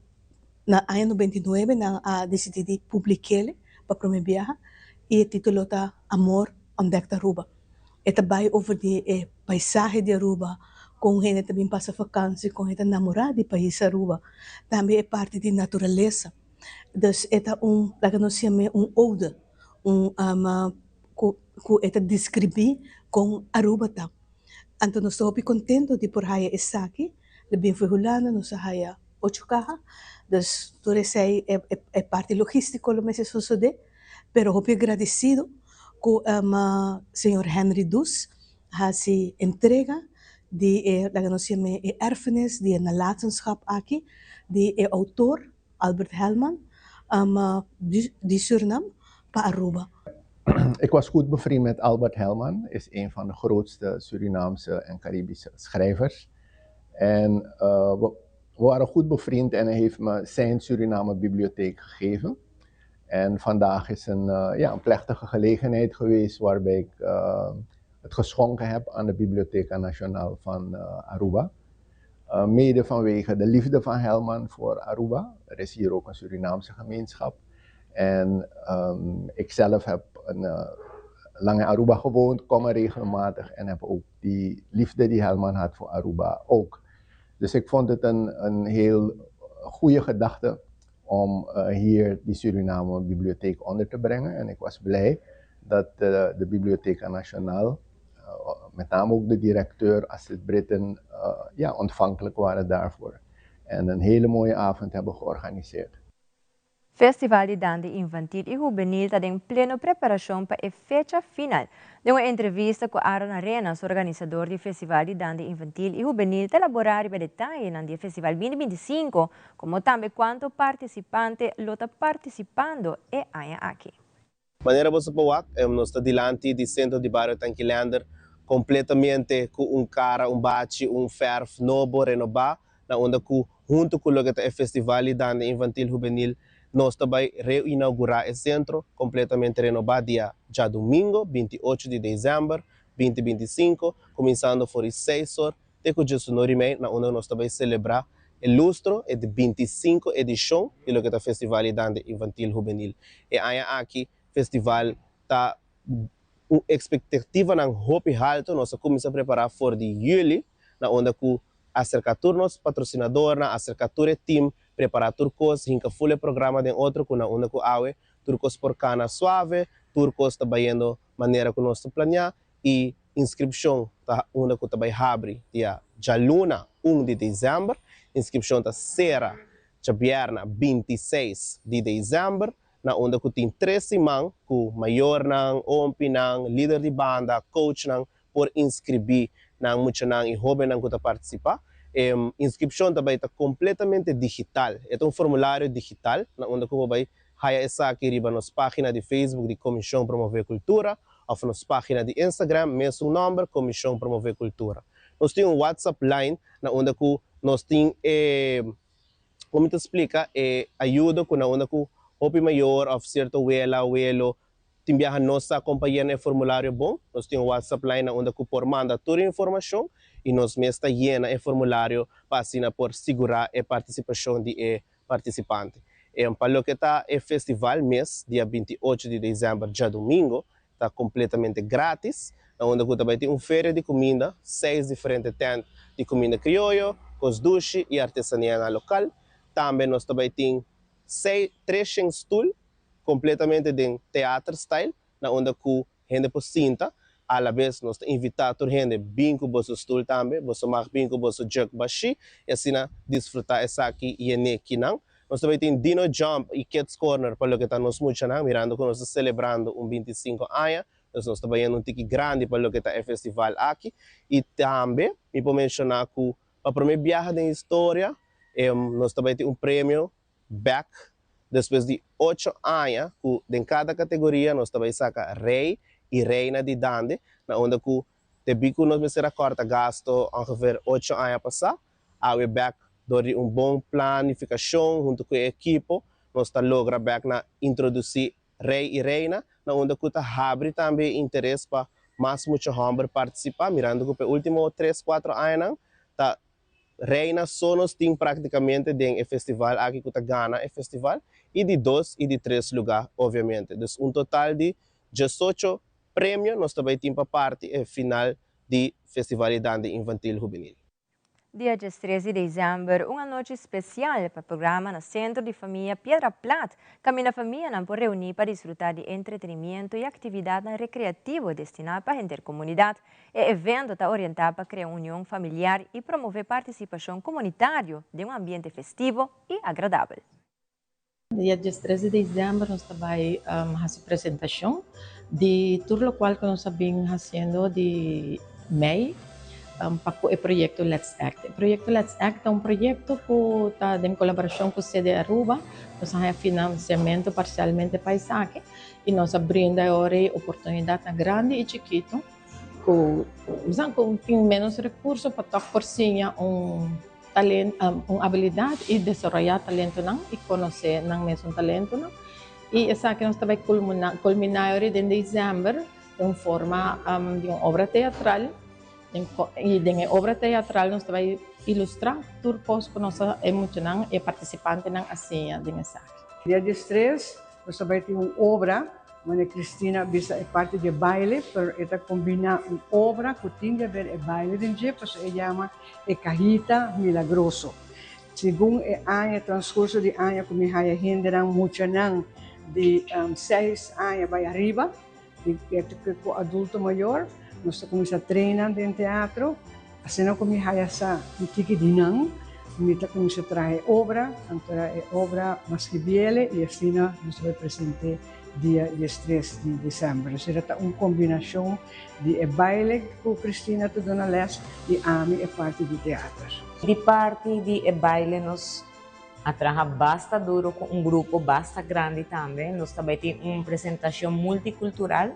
na aña 99 nan a disidí di publik'el pa promé biaha i e título ta Amor Ontdekt Aruba. E ta bai over di e paisahe di Aruba, kon hende ta bin pasa vakansi, kon hende ta namorá di pais Aruba. Tambe e parti di naturalesa. Dus e ta un, laga nos yam'é un ode, un ku ku e ta deskribí kon Aruba ta. Anto nos ta hopi kontento di por haya esaki. Lo bin for Hulanda nos a haya ocho kaha. Dus tur esei e e parti logístiko lo mester sosodé. Pero hopi agradecido cu señor Henry Dus haci entrega di e, laga nos yam'e e erfenis di e nalatenschap aki di e autor Albert Helman di Surinam pa Aruba. Ik was goed bevriend met Albert Helman, is een van de grootste Surinaamse en Caribische schrijvers. En we waren goed bevriend en hij heeft me zijn Suriname bibliotheek gegeven. En vandaag is een, ja, een plechtige gelegenheid geweest waarbij ik het geschonken heb aan de Bibliotheca Nacional van Aruba. Mede vanwege de liefde van Helman voor Aruba. Er is hier ook een Surinaamse gemeenschap. En um, ik zelf heb een, lang in Aruba gewoond, kom er regelmatig en heb ook die liefde die Helman had voor Aruba ook. Dus ik vond het een, een heel goede gedachte om eh, hier die Suriname bibliotheek onder te brengen. En ik was blij dat eh, de Bibliotheca Nacional, eh, met name ook de directeur Astrid Britten, ja, ontvankelijk waren daarvoor. En een hele mooie avond hebben georganiseerd. Festival di Dande Infantil i Hubenil ta den pleno preparashon pa e fecha final. Den un entrevista ku Aaron Arenas, organisador di Festival di Dande Infantil i Hubenil ta laborá riba detayenan di e festival binti binti sinku, komo tambe kuantu partisipante lo ta partisipando e aña aki. Manera boso por wak, nos ta dilanti di Sentro di Bario Tanki Leander kompletamente ku un kara, un bachi, un fèrf nobo, renobá, na unda ku huntu ku loke ta e Festival di Dande Infantil Hubenil nos ta bai reinaugurá e sentro kompletamente renobá dia djadumingo 28 di desèmber 2025, kuminsando for di seis or te ku djesunor i mei na unda nos ta bai selebrá e lustro, e di 25 edishon di loke ta Festival di Dande Infantil Hubenil. E aña aki festival ta un ekspektativanan hopi haltu, nos a kuminsá prepará for di yüli na unda ku aserká tur nos patrosinadornan, aserká tur e tim, prepará tur kos, hinka ful e programa den otro ku na unda ku awe tur kos por kana suave. Tur kos ta bayendo manera ku nos ta planeá i inskripshon ta unda ku ta bai habri dia djaluna un di desèmber. Inskripshon ta sera djabièrna 26 di desèmber na unda ku tin tres siman ku mayornan, ompinan, lider di banda, coachnan por inskribí nan muchanan i hóbennan ku ta partisipá. E inskripshon ta bai ta kompletamente digital. E ta un formulario digital na unda ku bo bai haya esaki riba nos página di Facebook di Komishon Promové Kultura òf nos página di Instagram, mesun nòmber, Komishon Promové Kultura. Nos tin un WhatsApp line na unda ku nos tin e Kon mi ta splika e ayudo ku na unda ku hopi mayor òf sierto wela, welo tin biaha no sa kon pa yena e formulario bon? Nos tin un WhatsApp line na unda ku por manda tur e informashon i nos mes ta yena e formulario pa asina por sigurá e partisipashon di e partisipante. Pa loke ta e festival mes dia 28 di desèmber djadumingu ta completamente gratis, na unda cu ta bay tin un feria di cuminda, seis diferente tent di cuminda crioyo, cos dushi y artesanianan local. Tambe nos ta bay tin sei, treshen stoel completamente den theater style, na unda cu hende por sinta. Alabes nos ta invita tur hende bin cu boso stoel tambe, boso mag bin cu boso jug bashi y asina disfruta esaki yene kinan. Nos ta bai tin Dino Jump y Kids Corner pa loke ta nos muchanan, mirando cu nos ta celebrando un 25 aña, dus nos ta bayendo un tiki grandi pa loke ta e festival aki. Y tambe mi por menciona cu pa prome biaha den historia nos ta bai tin un premio bek despues di ocho aña cu den cada categoria nos ta bai saca rey y reina di dande, na unda cu debi cu nos mester a corta gasto ongeveer ocho aña pasa, Awe bek dor di un bon planificacion hunto cu e ekipo nos ta logra bek na introduci Rey y Reina na unda cu ta habri tambe e interes pa mas mucha homber participa mirando cu pa e ultimo tres cuatro añanan ta Reina so nos tin practicamente den e festival aki cu ta gana e festival y di dos y di tres lugar obviamente. Dus un total di diesocho premio nos ta bay tin pa parti e final di Festival di Dande Infantil Hubenil. Dia 13 di december, un anochi special pa programa na Centro di Famia Piedra Plat, caminda famianan por reuni pa disfruta di entretenimiento y actividadnan recreativo destina pa henter comunidad. E evento ta orienta pa crea un union familiar y promove participacion comunitario den un ambiente festivo y agradabel. Dia 13 di december nos ta bay haci presentacion di tur locual cu nos a bin haciendo di mei pa cu e proyecto Let's Act. E proyecto Let's Act ta un proyecto cu ta den colaboracion cu CD Aruba. Nos a haya financiamento parcialmente pa esaki y nos a brinda e ora ey oportunidadnan grandi y chikito cu cu tin menos recurso pa toch por siña un talento, un abilidad y desaroyá talentonan y conoce nan mesun talentonan. Y esaki nos ta bay culmina ahora den december den un forma di un obra teatral y den e obra teatral nos ta bay ilustra tur cos cu nos a e muchanan e participantenan a siña den esaki. Dia 13 nos ta bay tin un obra Mane Cristina a bisa e parti di e baile, pero e ta combina un obra cu tin di haber e baile den dje, pasobra e yama E Cajita Milagroso. Segun e aña, e transcurso di aña cu mi haya hendenan, muchanan di seis aña bay ariba, di cu adulto mayor, nos ta cuminsa traina den teatro. Asina cu mi haya sa un tiki di nan, mi ta cuminsa traha e obra, anto e obra mas skibiele y asina nos ta bay presente dia 13 di december. Asina ta un combinacion di e baile cu Cristina ta duna les y ami e parti di teater. Di parti di e baile nos a traha basta duro cu un grupo basta grandi tambe. Nos ta bay tin un presentacion multicultural.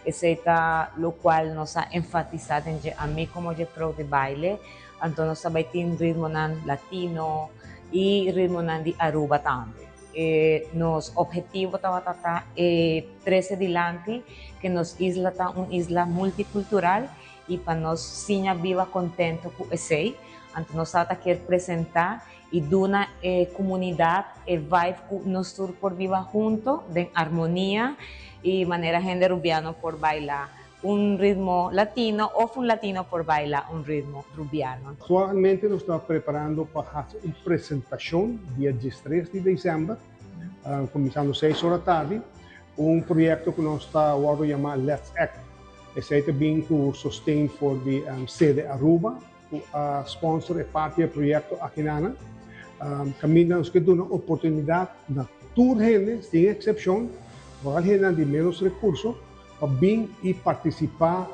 Esei ta locual nos a enfatisa den dje ami como dje pro di baile. Anto nos ta bay tin ritmonan latino y ritmonan di Aruba tambe. E nos obhetivo tabata ta e trece dilanti ke nos isla ta un isla multicultural y pa nos siña biba contento cu esey. Anto nos tabata kier presenta y duna e comunidad e vibe cu nos tur por biba hunto den armonia y manera hende Rubiano por baila un ritmo latino of un latino por baila un ritmo Rubiano. Actualmente nos ta preparando pa haci un presentacion dia 13 di december, cuminsando seis ora tardi. Un proyekto ku nos ta wòrdu yamá Let's Act. Esei ta bin ku sosten for di Sede Aruba ku a sponsor e parti di e proyekto akinana. Kaminda nos ke duna oportunidat na tur hende sin eksepshon, foral hendenan di ménos rekurso, pa bin i partisipá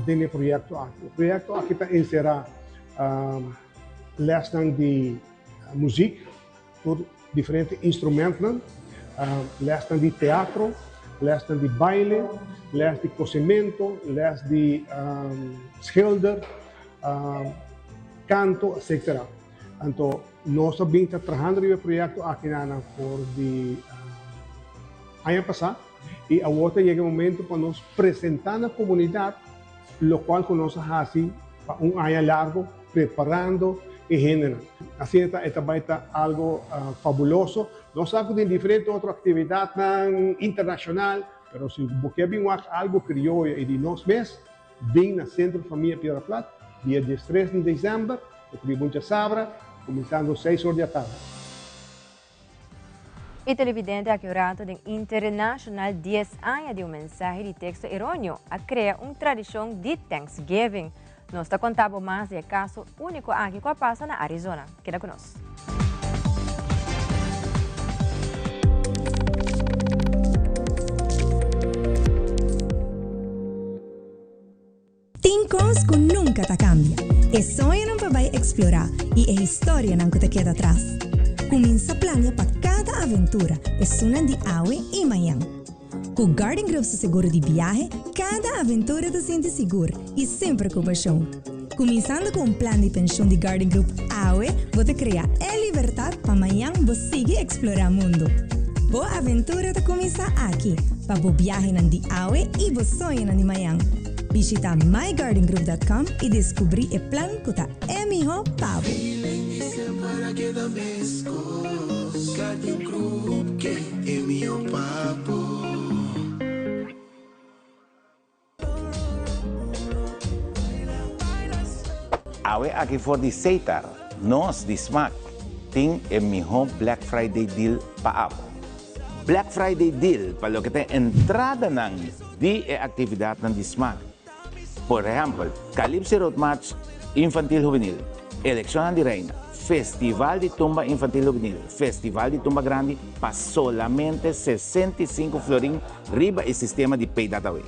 den e proyekto aki. E proyekto aki ta enserá lèsnan di muzik, tur diferente instrumentnan, lèsnan di teatro, lèsnan di baile, lès di kosementu, lès di schilder, kanto, etcetera. Anto nos a bin ta trahando riba e proyekto aki nan for di aña pasá. I awor ta yega e momento pa nos presentá na komunidat lokual ku nos a hasi pa un aña largu preparando e hendenan. Asina ta e ta bai ta algu fabuloso. Nos sa ku tin diferente otro aktividatnan internashonal, pero si bo ke bin wak algu krioyo i di nos mes, bin na Sentro Famia Piedra Plat dia diestres di desèmber, e ta bin buncha sabra, kuminsando seis or di atardi. E televidente aki un rato den International dies aña di un mensahe di teksto eronio a krea un tradishon di Thanksgiving. Nos ta konta bo mas di e kaso úniko aki ku a pasa na Arizona. Keda ku nos. Tin kos ku nunka ta kambia, e soñonan pa bai eksplorá i e historianan ku ta keda atras. Kuminsá plania pa kada aventura, esunnan di awe i mañan. Ku Guardian Group su seguro di biahe, kada aventura ta sinti sigur i semper ku pashon. Kuminsando ku un plan di penshun di Guardian Group awe, bo ta krea e libertat pa mañan bo sigui eksplorá mundu. Bo aventura ta kuminsá aki, pa bo biahenan di awe i bo soñonan di mañan. Bishita mygardengroup.com i deskubrí e plan ku ta e mihó pa bo. Awe aki for di Seitar, nos di Smaak tin e mihó Black Friday deal pa abo. Black Friday deal pa loke ta e entradanan di e aktividatnan di Smaak. Por ehèmpel, Calypso Road March Infantil Hubenil, Elekshonnan di Reina, Festival di Tumba Infantil Hubenil, Festival di Tumba Grandi pa solamente 65 florin riba e sistema di Pay That Away.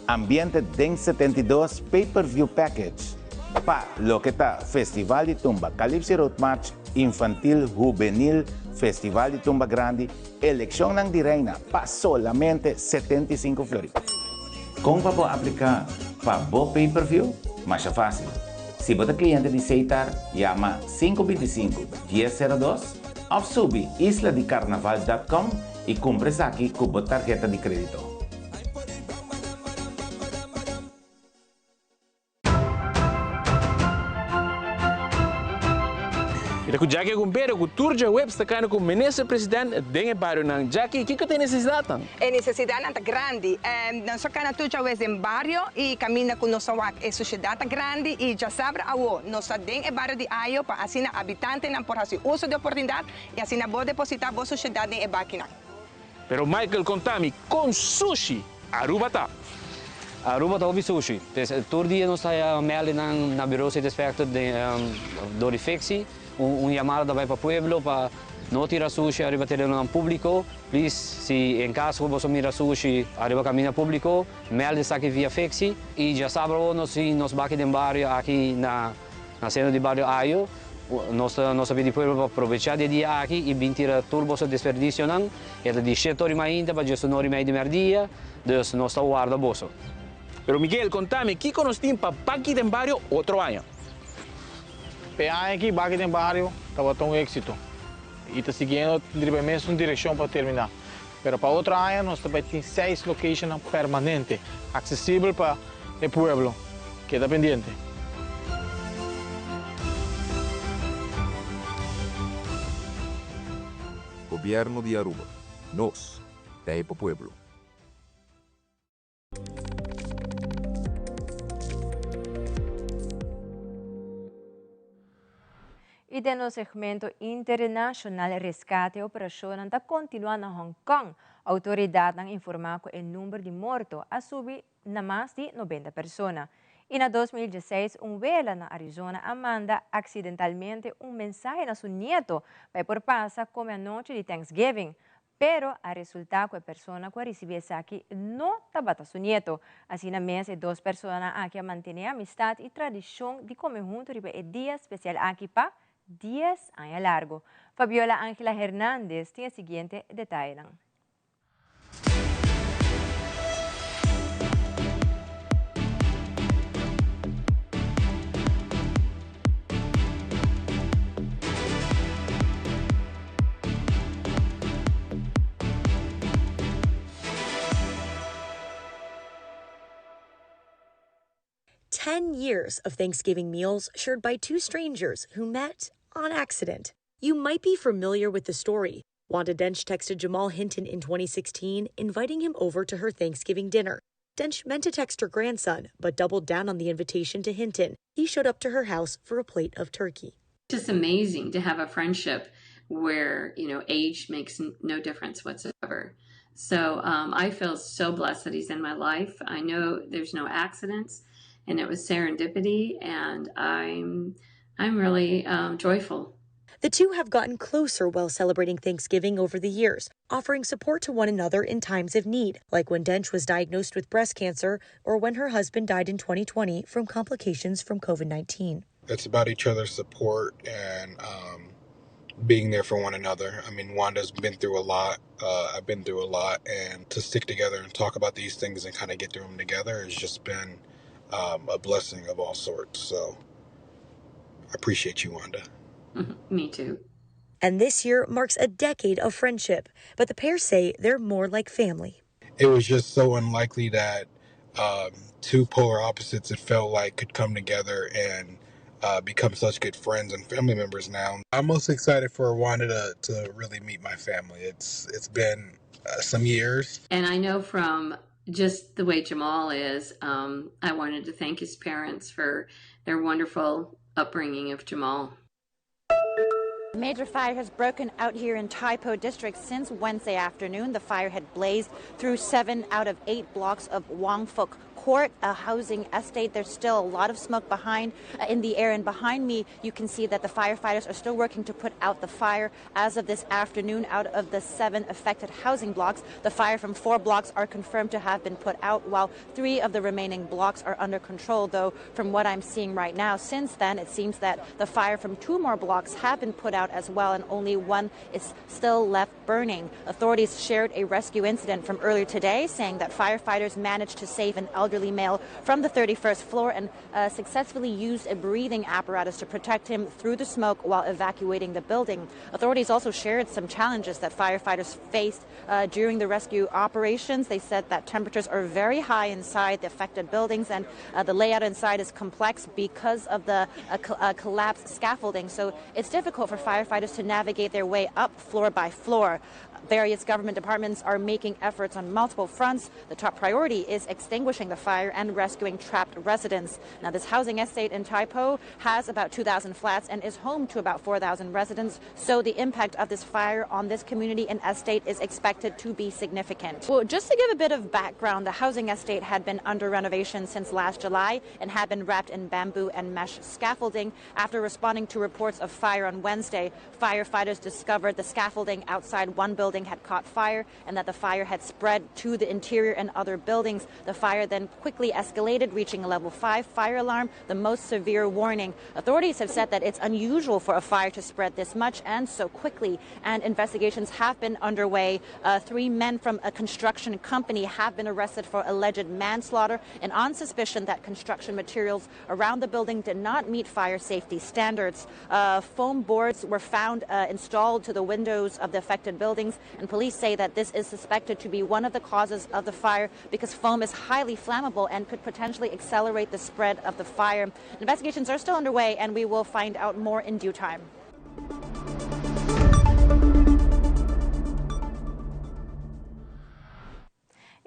Ambiente den 72 Pay Per View Package pa loke ta Festival di Tumba Calypso Road March Infantil Hubenil, Festival di Tumba Grandi, Elekshonnan di Reina pa solamente 75 florin. Kon pa bo apliká pa bo pay per view? Masha fásil. Si bo ta kliente di Setar, yama 525 10 02 òf subi isladicarnaval dòt com i kumpra esaki ku bo tarheta di krédito. Mi ta ku Jackie Agumbero ku tur djaweps ta kanda ku Minister President den e barionan. Jackie, kiko ta e nesesidatnan? E nesesidatnan ta grandi. Nos a kana tur djaweps den bario i kaminda ku nos a wak e sushedat ta grandi i djasabra awo nos ta den e bario di Ayo pa asina abitantenan por hasi uso di oportunidat i asina bo depositá bo sushedat den e bakinan. Pero Michael konta mi kon sushi Aruba ta. Aruba ta hopi sushi. Pues tur dia nos ta haya meldinan na Bureau City Inspector den dor di Fixi. Un yamada ta bai pa pueblo pa no tira sushi ariba terenonan publico. Please si en caso cu boso mira sushi ariba caminda publico, meld esaki via Fixi. Y djasabra awo nos tin nos baki den bario aki na Na seno di bario Ayo, nos ta nos ta pidi pueblo pa probecha di e dia aki i bin tira tur boso desperdicionan. E ta di shete ora i mainta pa diesunora i mei di merdia, dus nos ta warda boso. Pero Miguel, konta mi, kiko nos tin pa baki den bario otro aña? P'e aña aki baki den bario tabata un éxito i ta siguiendo riba e mesun direkshon pa terminá. Pero pa otro aña nos ta bai tin seis locationnan permanente, aksesibel pa e pueblo. Keda pendiente. Gobierno di Aruba. Nos ta e pa pueblo. I den nos segmento internashonal reskate operashonnan ta kontinuá na Hong Kong. Outoridatnan a informá ku e number di morto a subi na mas di nobenta persona. I na 2016 un wela na Arizona a manda aksidentalmente un mensahe na su nieto pa e por pasa kome anochi di Thanksgiving, pero a resultá ku e persona ku a risibí esaki no tabata su nieto. Asina mes e dos personanan aki a mantené amistat i tradishon di kome huntu riba e dia spesial aki pa dies aña largu. Fabiola Angela Hernandez tin e siguiente detayenan. Ten years of Thanksgiving meals shared by two strangers who met on accident. You might be familiar with the story. Wanda Dench texted Jamal Hinton in 2016, inviting him over to her Thanksgiving dinner. Dench meant to text her grandson, but doubled down on the invitation to Hinton. He showed up to her house for a plate of turkey. Just amazing to have a friendship where, you know, age makes no difference whatsoever. So um, I feel so blessed that he's in my life. I know there's no accidents, and it was serendipity, and I'm I'm really um, joyful. The two have gotten closer while celebrating Thanksgiving over the years, offering support to one another in times of need, like when Dench was diagnosed with breast cancer or when her husband died in 2020 from complications from COVID 19. It's about each other's support and um, being there for one another. I mean, Wanda's been through a lot. Uh, I've been through a lot, and to stick together and talk about these things and kind of get through them together has just been um, a blessing of all sorts. So I appreciate you, Wanda. Me too. And this year marks a decade of friendship, but the pair say they're more like family. It was just so unlikely that um, two polar opposites, it felt like, could come together and uh, become such good friends and family members now. I'm most excited for Wanda to, to really meet my family. It's It's been uh, some years. And I know from just the way Jamal is, um, I wanted to thank his parents for their wonderful upbringing of Jamal. A major fire has broken out here in Tai Po District since Wednesday afternoon. The fire had blazed through seven out of eight blocks of Wang Fuk Court, a housing estate. There's still a lot of smoke behind uh, in the air, and behind me, you can see that the firefighters are still working to put out the fire. As of this afternoon, out of the seven affected housing blocks, the fire from four blocks are confirmed to have been put out, while three of the remaining blocks are under control. Though, from what I'm seeing right now, since then, it seems that the fire from two more blocks have been put out as well, and only one is still left burning. Authorities shared a rescue incident from earlier today, saying that firefighters managed to save an elderly male from the 31st floor and uh, successfully used a breathing apparatus to protect him through the smoke while evacuating the building. Authorities also shared some challenges that firefighters faced uh, during the rescue operations. They said that temperatures are very high inside the affected buildings and uh, the layout inside is complex because of the uh, co uh, collapsed scaffolding. So it's difficult for firefighters to navigate their way up floor by floor. Various government departments are making efforts on multiple fronts. The top priority is extinguishing the fire and rescuing trapped residents. Now, this housing estate in Tai Po has about 2,000 flats and is home to about 4,000 residents. So the impact of this fire on this community and estate is expected to be significant. Well, just to give a bit of background, the housing estate had been under renovation since last July and had been wrapped in bamboo and mesh scaffolding. After responding to reports of fire on Wednesday, firefighters discovered the scaffolding outside one building had caught fire and that the fire had spread to the interior and other buildings. The fire then quickly escalated, reaching a level 5 fire alarm, the most severe warning. Authorities have said that it's unusual for a fire to spread this much and so quickly, and investigations have been underway. Uh, three men from a construction company have been arrested for alleged manslaughter and on suspicion that construction materials around the building did not meet fire safety standards. Uh, foam boards were found uh, installed to the windows of the affected buildings, and police say that this is suspected to be one of the causes of the fire because foam is highly flammable and could potentially accelerate the spread of the fire. Investigations are still underway, and we will find out more in due time.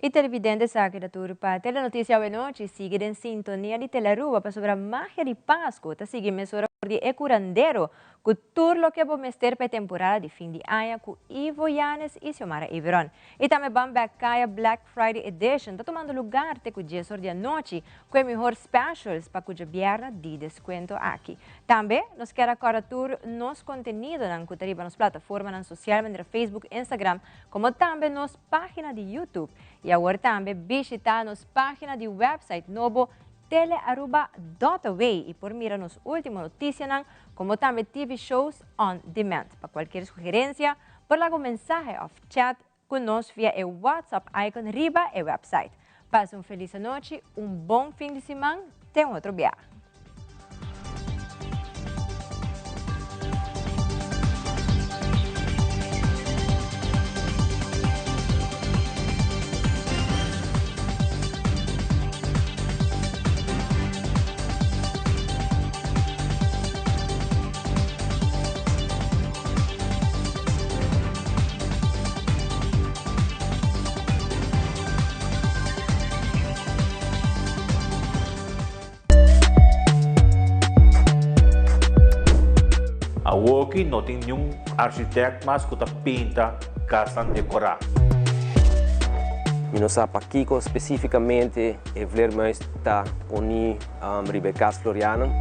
Y televidente esaki ta tur pa Telenoticia awe nochi. Sigui den sintonia di Telearuba pasobra magia di Pascu ta sigui mesora for di e curandero cu tur loke bo mester pa e temporada di fin di aña cu Ivo Yanes y Xiomara Everon. Y tambe Ban Bek Kaya Black Friday Edition ta tumando lugar te cu dies or di anochi cu e mihor specials pa cu djabièrnè di descuento aki. Tambe nos kier a corda tur nos contenidonan cu ta riba nos plataformanan social manera Facebook, Instagram como tambe nos página di YouTube y awor tambe bishita nos página di website nobo telearuba.away y por mira nos último noticianan como tambe TV shows on demand. Pa cualkier sugerencia por laga un mensahe of chat cu nos via e WhatsApp icon riba e website. Pasa un feliz anochi, un bon fin di siman, te un otro biaha. Awoki no tin niun architect mas ku ta pinta kasnan dekorá. Mi no sa pakiko spesífikamente e vleermuis ta poni riba e kas Floriana.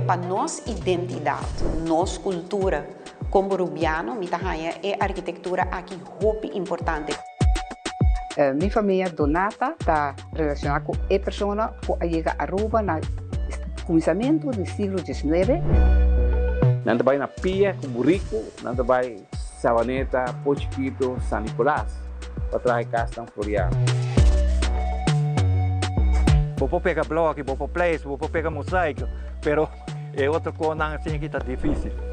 Pa nos identidat, nos kultura komo Rubiano mi ta haña e arkitektura aki hopi importante. Mi famia Donata ta relaciona cu e persona cu a yega Aruba na cuminsamento di siglo diesnuebe. Nan ta bai na pia cu burico, nan ta bai Savaneta, Po Chikito, San Nicolas pa traha e casnan floriado. Bo por pega bloki, bo por pleister, bo por pega mosaico, pero e otro conan asina aki ta dificil.